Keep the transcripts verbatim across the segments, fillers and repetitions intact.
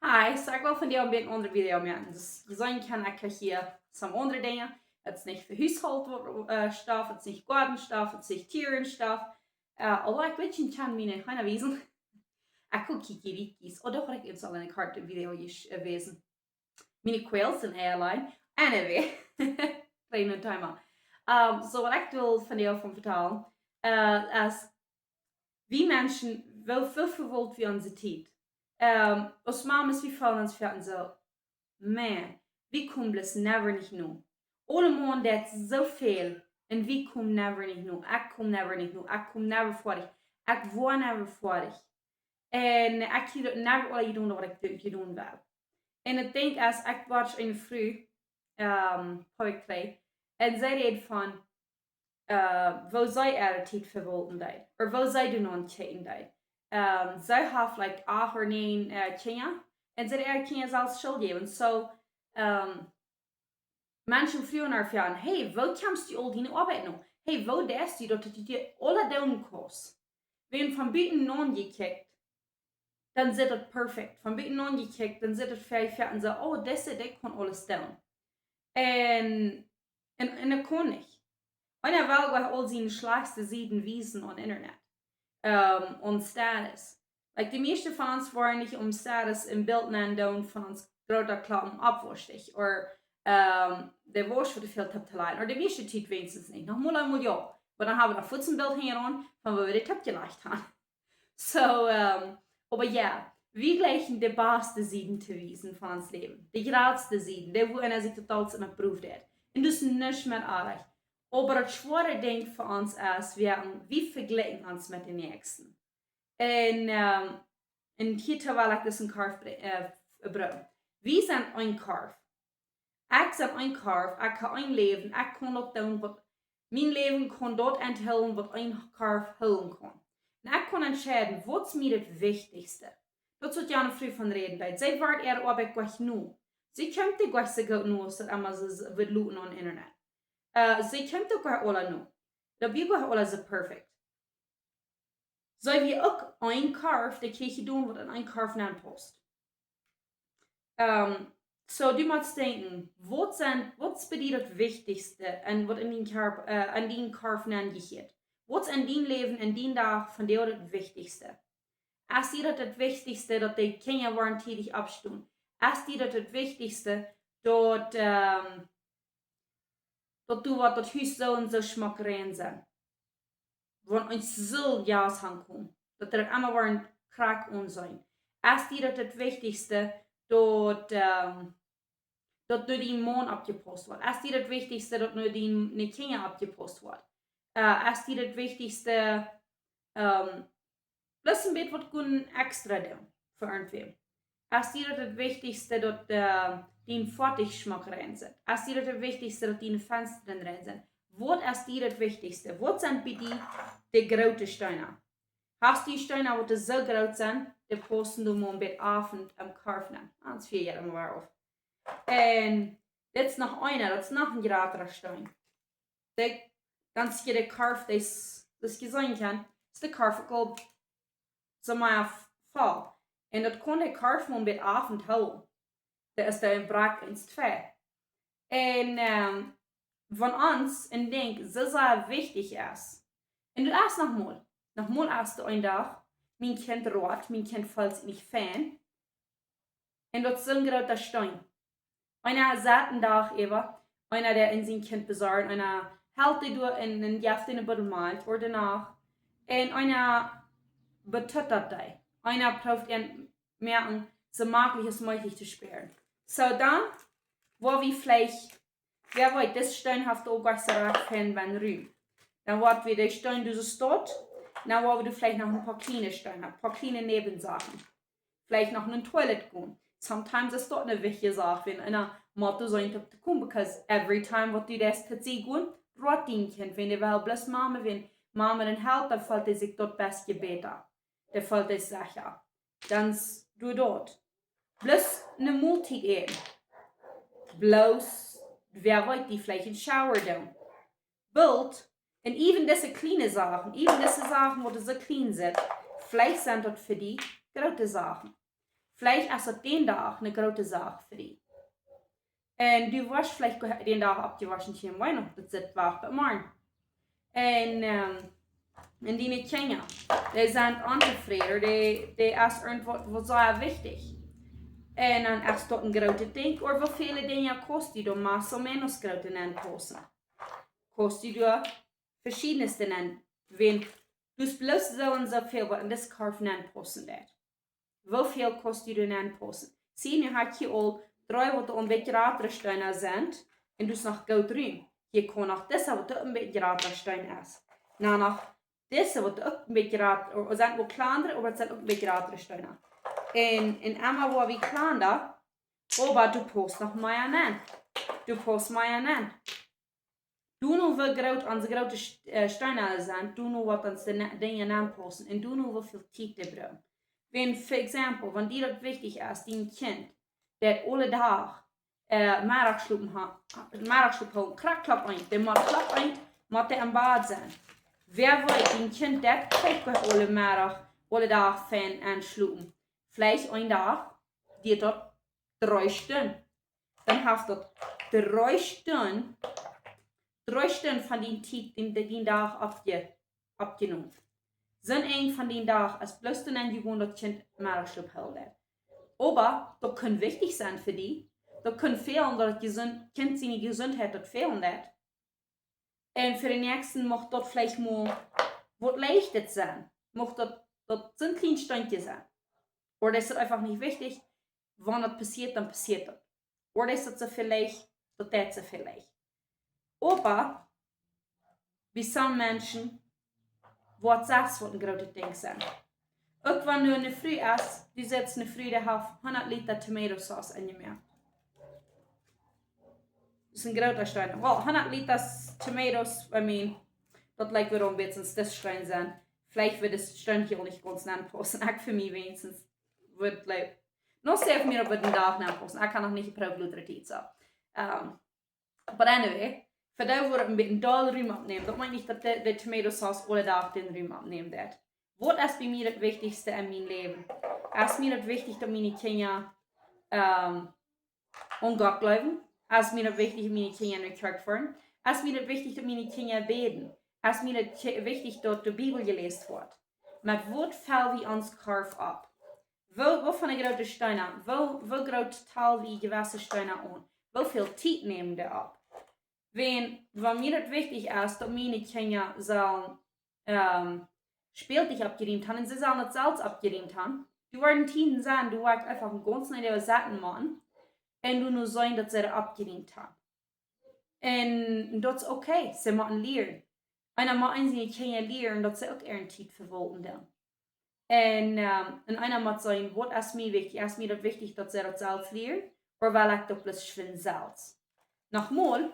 Hi, so ekj well vondoag een bät een aundret Video moaken. Dus jie seenen kjennen, ekj hab hia some aundre Dinja. Daut es nich fa Hushault, äh, stuff, daut es nich Goaden stuff, daut es nich Tieren stuff. Äh, although ekj well junt kjennen miene Heena wiesen. Ekj kjikj hia rikj. Oh, doch, ekj well een kortet Video hia, äh, wiesen. Miene Quails sent airline. Anyway. Kjrieech een Timer. Ähm, so, waut ekj well vondoag von vetalen, äh, es, wie Menschen, woo, woo vewaulten wie onse Tiet? Ähm, aus Mamas, wie feelen ons foaken soo, man, wie komen bloos never nich no. Aule Maun deit soo väl un wie komen never nich no. Ekj kom never nich no. Ekj kom never foadich. Ekj woa never foadich. Un ekj hab daut never aula jedonen waut ekj do-, jedonen well. Un ekj denkj, aus ekj watch eene Fru, ähm, Poetry, un see räd von, äh, woo see äare Tiet vewaulten deed, ooda woo see doa aun kjikjen deed. Ähm, see haft, like, acht ooda näajen, äh, Kjinja, un see haft äare Kjinja selfst School jejäft. So, ähm, Menschen fruagen äa von, hey, woo kjemst du aul diene Oabeit no? Hey, woo deist du daut, daut du dit aules doonen kaust? Wan von buten aunjekjikjt, dan sitt daut perfekt. Von buten aunjekjikjt, dan sitt daut fa, fa un soo, oh, dise, dee kaun aules doonen. Un, un, un daut kaun nich. Eena well aul siene schlajchtste Sieden wiesen aun Internet. Ähm, aun Status. Like, de mieeschte von ons woaren nich om Status een Bilt nenn doonen von ons groota Klompen Oppwausch, ooda, ähm, de Wausch fa de väl Tiet to lajen. Ooda de mieeschte Tiet weens nich. Noch mol eemol jo. Oba dan hab wie noch fuaz een Bilt hinjaraun von woo wie de Tiet jelajcht haben. So, ähm, oba jo, wie jleichen de baste Sieden to wiesen von ons Läwen. De jratste Sieden, dee wua eena sikj daut aulsmol proowen deit. Un daut es nuscht met oajch. Oba daut schwoare Dinkj fa ons es, wie, wie vejlikjen ons met de Näakjsten. Un, ähm, un hia well ekj dus een Korf bre-, äh, brucken. Wie sent een Korf. Ekj sie een Korf, ekj hab een Läwen, ekj kaun daut doonen waut, mien Läwen kaun daut enthoolen waut een Korf hoolen kaun. Un ekj kaun entscheiden, waut es mie daut Wichtichste. Daut es waut jane Fru von räden deed. See woat äare Oabeit jlikj no. See kjemt dee jlikj soo goot no aus daut emma soo s-, woat loten aun Internet. Äh, see kjemt uk jlikj aula no. Daut wia jlikj aula soo perfekt. See wia uk een Korf, dee kjrieech jedonen waut en een Korf nenn pausst. Ähm, so, du motst denkjen, waut sent, waut es bie die daut Wichtichste un waut en dien Korf, äh, en dien Korf nenn jehieet? Waut es en dien Läwen, en dien Dach vondoag daut Wichtichste? Es die daut daut Wichtichste, daut de Kjinja woaren tiedich oppstonen? Es die daut daut Wichtichste, daut, ähm, daut du waut daut Hus soo un soo schmock rein sennen? Wan ons soo Jast aunkomen, daut dee daut emma woaren krakjt aunseenen. Es die daut daut Wichtichste, daut, ähm, daut no dien Maun oppjepaust woat? Es die daut Wichtichste, daut no diene Kjinja oppjepaust woat? Äh, es die daut Wichtichste, ähm, bloos een bät waut kjennen extra doonen fa irjentwäm? Es die daut daut Wichtichste, daut, äh, dien Foatich schmock rein sitt? Es die daut daut Wichtichste, daut diene Fenstren rein sent? Waut es die daut Wichtichste? Waut sent bie die de groote Steena? Hast du Steena waut soo groot sent, dee paussen doa mau een bät auf un em Korf nenn. Ah, daut es fa junt emma wada auf. Un dit es noch eena, daut es noch een jratra Steen. De, dan es hia de Korf, dee es, daut es jeseenen kjennen, es de Korf uk aul soo mau voll. Un daut kaun de Korf mau een bät auf un too. Daut es dan een Brak eent, twee. Un, ähm, wan ons een Dinkj soo sea wichtich es. Un daut es noch mol. Noch mol es doa een Dach, mien Kjint rot, mien Kjint feelt sikj nich fein. Un daut es soon groota Steen. Eena sat een Dach äwa, eena deit sien Kjint besorjen, eena helt dee doa un, un jeft dee een Buddel Malkj ooda doano. Un eena betut daut dee. Eena prooft an moaken, soo maklich aus mäajlich to spieren. So dan, woa wie veleicht, wäa weet, dis Steen haft uk waut to sajen von Rum. Dan woa wie dee Steen, dis es daut. Dan woa wie veleicht noch een poa kjliene Steen, een poa kjliene Näwensachen. Veleicht noch een Toilet gonen. Sometimes es daut eene wichtje Sach, wan eena mott doa sennen toom to komen, because every time waut du deist, daut see gonen, rot dien Kjint, wan dee well bloos Mama, wan Mama am helt, dan feelt dee sikj daut bät bäta. Dee feelt sikj secha. Dan s-, doo daut. Bloos eene Moltiet äten. Bloos, wäa weet, die veleicht een Shower doonen. Boolt, un even dise kjliene Sachen, even dise Sachen waut soo kjlien sent, veleicht sent daut fa die groote Sachen. Veleicht es daut dän Dach eene groote Sach fa die. Un du woascht veleicht dän Dach oppjewoschen, kjeen Ween, daut sitt, wacht bat morjen. Un, ähm, un diene Kjinja, dee sent ontofräd, dee, dee es irjentwaut, waut sea wichtich. Un dan es daut een grootet Dinkj, ooda woo väle Dinja kaust du dan más o menos groote nenpaussen? Kaust du doa veschiedne nenn, wan du bloos soo un soo väl waut en disen Korf nenpaussen deist? Woo väl kaust du doa nenpaussen? See, nu hab ekj hia aul dree waut een bät jratre Steena sent, un daut es noch goot Rum. Hia kaun noch dise waut een bät jratre Steen es. Na, noch dise waut een bät jratre, ooda sent waut kjlandre, oba daut sent uk een bät jratre Steena. Un, un emma woa wie kjlanda, oba du paust noch mea nenn. Du paust mea nenn. Du nu, woo groot onse groote St-, äh, Steena sent, du nu waut ons de ne-, Dinja nenpaussen, un du nu woo väl Tiet dee brucken. Wan, for example, wan die daut wichtich es, dien Kjint, daut aule Dach, äh, Meddachschlop ha-, Meddachschlop hoolen, krakjt Klock eent, dee mott Klock eent, mott dee em Bad sennen. Wäa weet, dien Kjint, daut kjricht aule Meddach, aule Dach fein aun schlopen. Veleicht een Dach, dee daut dree Stunden. Dan haft daut dree Stunden, dree Stunden von dien Tiet, dien, dien Dach oppje-, oppjenomen. Soo een von dien Dach es bloos dan jewonen daut Kjint Meddachschlop hoolen. Oba daut kaun wichtich sennen fa die. Daut kaun fälen daut daut jesunt, Kjint siene Jesuntheit daut fälen deit. Un fa dän Näakjsten mucht daut veleicht mau waut Leichtet sennen. Mucht daut, daut soo een kjlien Stundje sennen. Ooda es daut eefach nich wichtich, wan daut passieet, dan passieet daut. Ooda es daut soo väl leicht, daut deit soo väl leicht. Oba, bie some Menschen woat daut waut een grootet Dinkj sennen. Uk wan du eene Fru hast, du sittst, eene Fru, dee haft hundat Lita Tomato Sauce enjemoakt. Daut es een groota Steen. Well, hundat Lita Tomatoes, I mean, daut lijkt woo een bät aus dis Steen sennen. Veleicht woat dis Steen hia uk nich gaunz nenpaussen. Ekj fa mie weens woat, like, noch sea fa mie opp dän Dach nenpaussen. Ekj hab noch nich jeprooft, lota Tiet, soo. Ähm, but anyway, fa dee woat een bät doll Rum oppnämen. Daut meent nich daut de, de Tomato Sauce aule Dach dän Rum oppnämen woat. Waut es bie mie daut Wichtichste en mien Läwen? Es mie daut wichtich daut miene Kjinja, ähm, aun Gott jleewen? Es mie daut wichtich daut miene Kjinja no Kjoakj foaren? Es mie daut wichtich daut miene Kjinja bäden? Es mie daut kje-, wichtich daut de Bibel jeläst woat? Met waut fell wie ons Korf opp? Woo, woo von de groote Steena, woo, woo groot tal wie jewesse Steena aun? Woo väl Tiet nämen dee opp? Wan, wan mie daut wichtich es, daut miene Kjinja sellen, ähm, Spältich oppjerieemt haben un see sellen daut selfst oppjerieemt haben, doa woaren Tieden sennen, doa woa ekj eefach een gaunz neet äwa sitten motten un doano seenen, daut see daut oppjerieemt haben. Un daut es okay, see motten lieren. Eena mott siene Kjinja lieren, daut see uk äare Tiet vewaulten doonen. Un, ähm, un eena mott sajen, waut es mie wichtich? Es mie daut wichtich, daut see daut selfst lieren? Ooda well ekj daut bloos schwind selfst? Noch mol,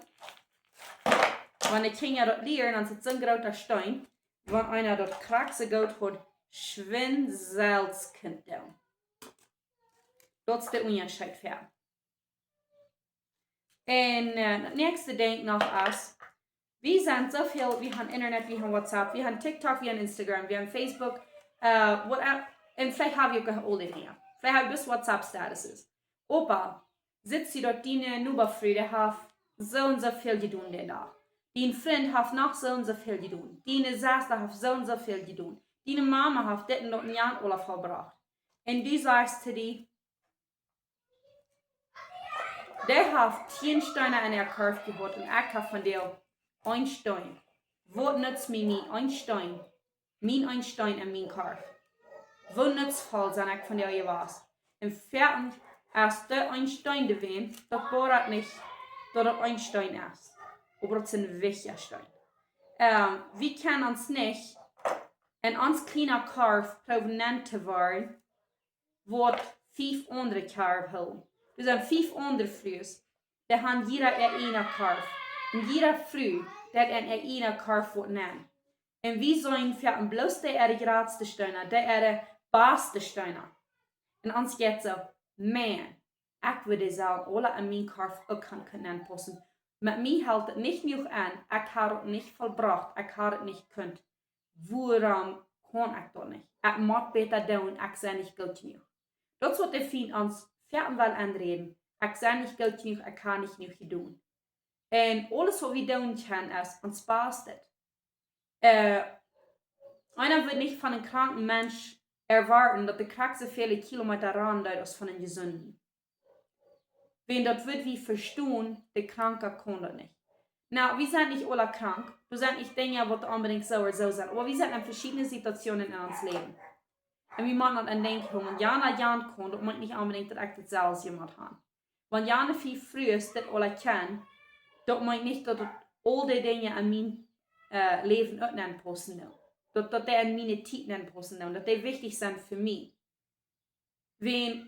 wan de Kjinja daut lieren, dan es daut soo een groota Steen, wan eena daut krakjt soo goot haft, schwind selfst kunt doonen. Daut es de Unjascheet fa. Un, äh, daut näakjste Dinkj noch es, wie sent soo väl, wie haben Internet, wie haben WhatsApp, wie haben TikTok, wie haben Instagram, wie haben Facebook, äh, WhatsApp, un veleicht hab wie uk aul dee Dinja. Veleicht hab wie bloos WhatsApp Statuses. Oba, sittst du daut diene Nobafru, dee haft soo un soo väl jedonen dän Dach. Dien Frint haft noch soo un soo väl jedonen. Diene Sesta haft soo un soo väl jedonen. Diene Mama haft dit un daut un jant aula vollbrocht. Un du sajchst to die, dee haft tieen Steena en äa Korf jehaut un ekj hab vondoag een Steen. Waut nutzt mie mien een Steen? Mien een Steen en mien Korf. Woo nutzvoll sie ekj vondoag jewast? Un veastens, aus dee een Steen dee wia, daut bediet nich, daut daut een Steen es. Oba daut es een wichtja Steen. Ähm, wie kjennen ons nich en ons kjliena Korf proowen nenn to woaren, waut fief aundre Korf hoolen. Doa sent fief aundre Frues, dee haben jieda äa eenen Korf. Un jieda Fru deit en äa eenen Korf waut nenn. Un wie seenen veastens bloos dee äare jratste Steena, dee äare baste Steena. Un ons jeit soo, man, ekj wudd dee sellen aula en mien Korf uk gonen kjennen nenpaussen. Met mie helt et nich jenuach aun, ekj hab et nich vollbrocht, ekj hab et nich kunt. Wuarom kaun ekj daut nich? Ekj mott bäta doonen, ekj sie nich goot jenuach. Daut es waut de Fient ons foaken well enräden. Ekj sie nich goot jenuach, ekj hab nich jenuach jedonen. Un aules waut wie doonen kjennen es ons Bastet. Äh, eena wudd nich von een kranken Mensch erwoaten, daut dee krakjt soo väl Kilometa rannen deit aus von een jesunden. Wan daut wudd wie vestonen, de Kranka kaun daut nich. Nu, wie sent nich aula krank, doa sent nich Dinja waut onbedinjt soo ooda soo sent, oba wie sent en veschiedne Situationen en ons Läwen. Un wie motten aun denkjen, wan jana jant kaun, daut meent nich onbedinjt daut ekj daut selfst mott han. Wan jane fief Frues daut aula kjennen, daut meent nich daut daut aul dee Dinja en mien, äh, Läwen uk nenpaussen doonen. Daut, daut dee en miene Tiet nenpaussen doonen, daut dee wichtich sent fa mie. Wan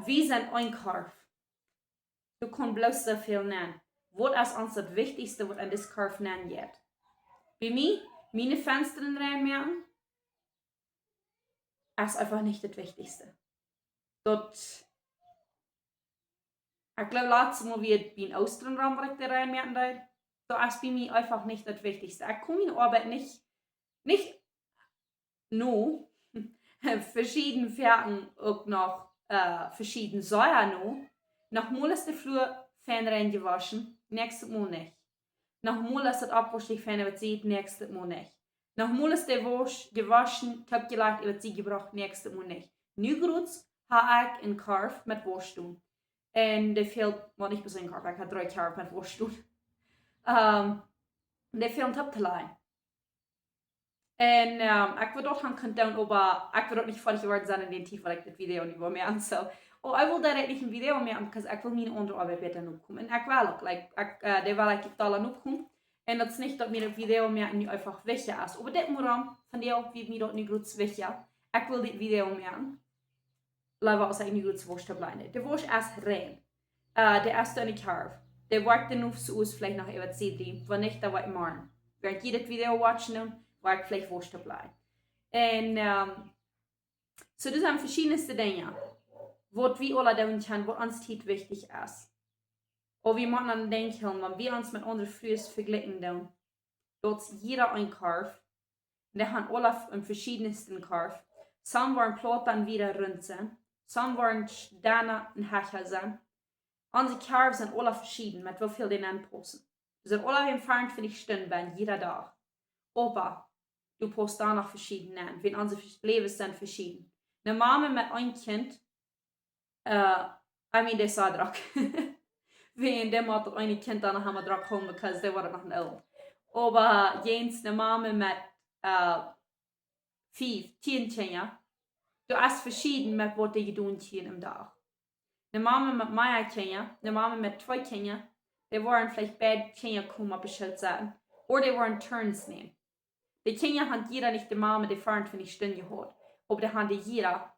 wie sent een Korf. Doa kaun bloos soo väl nen. Waut es ons daut Wichtichste waut en disen Korf nen jeit? Bie mie, miene Fenstren reinmoaken, es eefach nich daut Wichtichste. Daut, ekj jleew, latst mol wia daut bie Oostren rom waut ekj doa reinmoaken deed. Daut es bie mie eefach nich daut Wichtichste. Ekj kaun miene Oabeit nich, nich no, veschieden Wäakjen uk noch, äh, veschieden sea no. Noch mol es de Flua fein rein jewoschen, näakjstet Mol nich. Noch mol es daut Oppwauschtuch fein äwasied, näakjstet Mol nich. Noch mol es de Wausch jewoschen, toopjelajcht, äwasied jebrocht, näakjstet Mol nich. Nu jrods hab ekj een Korf met Wausch doonen. Un dee fält, well, nich bloos een Korf, ekj hab dree Korf met Wausch doonen. Ähm, dee fält toop to lajen. Un, ähm, ekj wull daut gonen doonen, oba ekj wull uk nich foadich jeworden sennen en dän Tiet waut ekj dit Video nu well moaken. So, oh, ekj wull doa nich een Video moaken, because ekj well miene aundre Oabeit bäta nokomen. Un ekj well uk, like, ekj, äh, dee well ekj dolla nokomen. Un daut es nich daut mie daut Video moaken nu eefach wichtja es. Oba dit Moment, von dee, woo mie daut nu jrods wichtja, ekj well dit Video moaken. Leewa aus ekj nu jrods Wausch to bliewen. De Wausch es rein. Äh, dee es doa enne Korf. Dee woat doa nu soo aus veleicht noch äwasied, wan nich, dan woa ekj morjen. Wan jie dit Video watchen doonen, woa ekj veleicht Wausch to bliewen. Un, ähm, so, doa sent veschiedne Dinja, waut wie aula doonen kjennen, waut ons Tiet wichtich es. Oba wie motten aun denkjen, wan wie ons met aundre Frues vejlikjen doonen, daut es jieda een Korf. Un dee haben aula een veschiednen Korf. Some woaren plaut un wieda runt sennen. Some woaren denna un hecha sennen. Onse Korf sent aula veschieden, met woo väl dee nenpaussen. Wie sent aula en veeruntwintich Stunden bie jieda Dach. Oba doa pausst doa noch veschieden nen, wan onse Läwes sent veschieden. Eene Mame met een Kjint, äh, I mean, dee es soo drock. Wan dee mott daut eene Kjint dan noch emma drock hoolen, because dee woat noch een oolt. Oba jens eene Mame met, äh, fief, tieen Kjinja, daut es veschieden met waut dee jedonen kjrieen em Dach. Eene Mame met mea Kjinja, eene Mame met twee Kjinja, dee woaren veleicht beid Kjinja komen opp de Schoot setten, ooda dee woaren turns nämen. De Kjinja haben jieda nich de Mame dee veeruntwintich Stunden jehaut, oba dee haben jieda,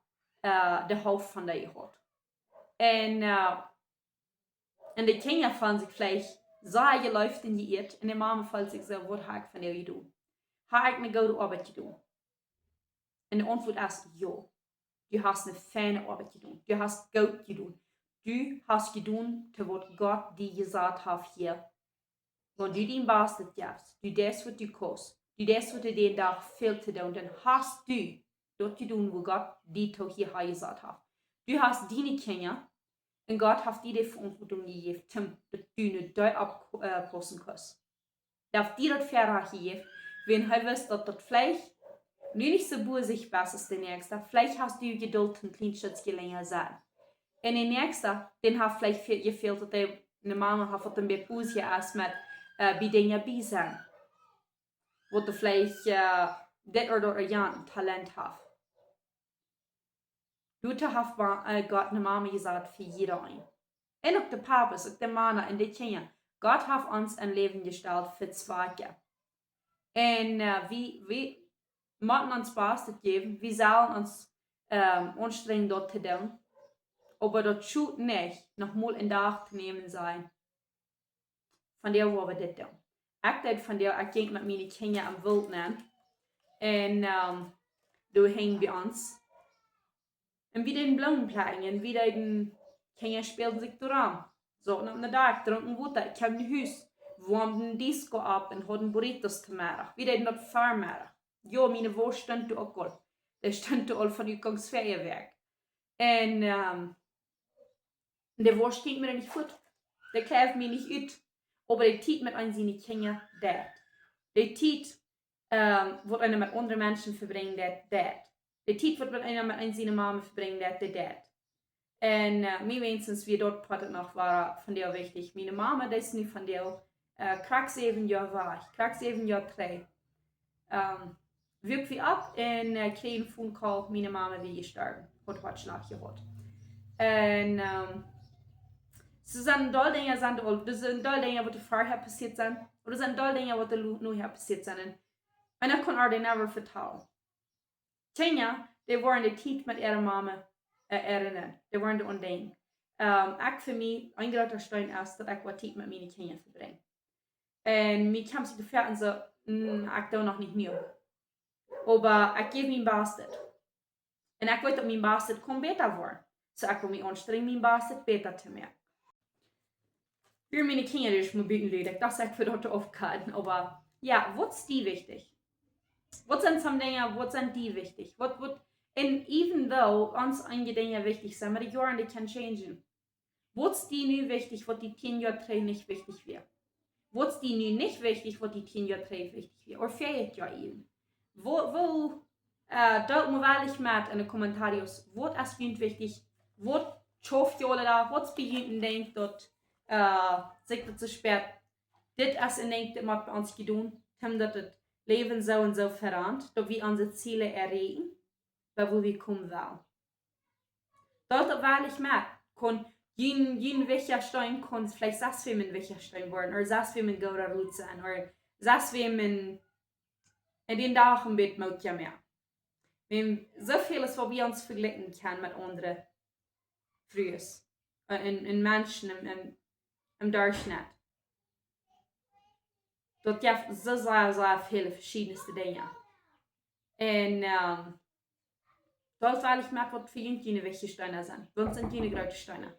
äh, de Halft von dee jehaut. Un, äh, un de Kjinja feelen sikj veleicht soo jeleeft un jeieet, un de Mame feelt sikj soo, waut hab ekj vondoag jedonen? Hab ekj eene goode Oabeit jedonen? Un de Auntwuat es jo. Du hast eene feine Oabeit jedonen. Du hast goot jedonen. Du hast jedonen, to waut Gott die jesat haft hia. Wan du dien Bastet jefst, du deist waut du kaust, du deist waut du dän Dach fält to doonen, dan hast du daut jedonen, waut Gott die too hia jesat haft. Du hast diene Kjinja, un Gott haft die de Veauntwuatunk jejäft, toom daut du no dee opp-, äh, paussen kaust. Dee haft die daut Väarajcht jejäft, wan hee wist daut daut veleicht nu nich soo bosich best aus de Näakjsta, veleicht hast du Jedult een kjlien Stootje lenja sennen. Un de Näakjsta, dän haft veleicht ve-, jefält daut dee eene Mame haft waut een bät bosich es met, äh, bie Dinja bie sennen. Waut dee veleicht, äh, dit ooda daut ooda jant een Talent haft. Doatoo haft Ma-, äh, Gott eene Mame jesat fa jieda een. Un uk de Papasch, uk de Mana un de Kjinja. Gott haft ons em Läwen jestalt fa Zwacke. Un, äh, wie, wie motten ons Bastet jäwen, wie sellen ons, ähm, aunstrenjen daut to doonen. Oba daut schot nich, noch mol een Dach to nämen sennen. Vondoag woa wie dit doonen. Ekj deed vondoag, ekj jinkj met miene Kjinja aum Woolt nenn. Un, ähm, doa hinjen bie ons. Un wie deeden Bloomen plekjen, un wie deeden, Kjinja späalden sikj doa rom. Sauten opp de Dakj, drunken Wota, kjeemen no Hus, woamden Disco opp un hauden Burritos to Meddach. Wie deeden daut Vemeddach. Jo, miene Wausch stunt doa uk aul. Dee stunt doa aul von Utgangs Fäawoakj. Un ähm, de Woascht kjemt mie nich fuat. De kjricht mie nich ut. Oba de Tiet met eenem siene Kjinja, daut. De Tiet, ähm, waut eena met aundre Menschen vebrinjen deit, daut. De Tiet, waut eena met eenem siene Mama vebrinjen deit, daut, daut. Un äh, mie weens wia daut Poat noch wea von dee wichtich. Miene Mama, dee es nu von dee äh, krakjt säwen Joa wajch, krakjt säwen Joa trigj. Ähm, wuak wie opp un äh, kjrieejen een Phone Call, miene Mama wia jestorwen, haud Hoatschlach jehaut. Un ähm, soo sent een Deel Dinja, sent aul, doa sent een Deel Dinja, waut doa verhäa passieet sent, ooda sent een Deel Dinja, waut doa lo- nohäa passieet sent. Un eena kaun äa daut never vetalen. Kjinja, dee woaren de Tiet met äare Mama äh, erinnren. Dee woaren doaraun denkjen. Ähm, ekj fa mie, een groota Steen es, daut ekj waut Tiet met miene Kjinja vebrinj. Un mie kjemt sikj de Froag soo, mm, ekj doo noch nich mea. Oba ekj jäw mien Bastet. Un ekj weet, daut mien Bastet kaun bäta woaren. Soo ekj well mie aunstrenjen, mien Bastet bäta to moaken. Wia miene Kjinja ieescht mol buten lud, ekj docht, ekj wudd daut aufkaufen, oba jo, waut es die wichtich? Waut sent some Dinja, waut sent die wichtich? Waut, waut, un even though ons eenje Dinja wichtich sent, met de Joaren dee kjennen changen. Waut es die nu wichtich, waut die tieen Joa trigj nich wichtich wia? Waut es die nu nich wichtich, waut die tieen Joa trigj wichtich wia? Ooda veleicht jo even. Woo, woo, äh, doolt mie weinich met en de Comentarios, waut es junt wichtich, waut schauft jie aula doa, waut es bie junt een Dinkj, daut äh, sikj daut soo spieet, dit es een Dinkj, dit mott bie ons jedonen, om daut daut Läwen soo un soo verandert, daut wie onse Ziele erreichen, bie wua wie komen wellen. Daut, daut weinich met, kaun jun, jun wichtja Steen kaun veleicht sest wäm een wichtja Steen woaren, ooda sest wäm een gooda Rot sennen, ooda sest wäm een, en dän Dach een bät Moot moaken. Wie haben soo väl, waut wie ons vejlikjen kjennen met aundre Frues äh, un, un Menschen em, em, em Derchschnitt. Daut jeft soo sea, sea väl veschiedne Dinja. Un ähm, daut well ekj met waut fa junt june wichtje Steena sent. Waut sent june groote Steena?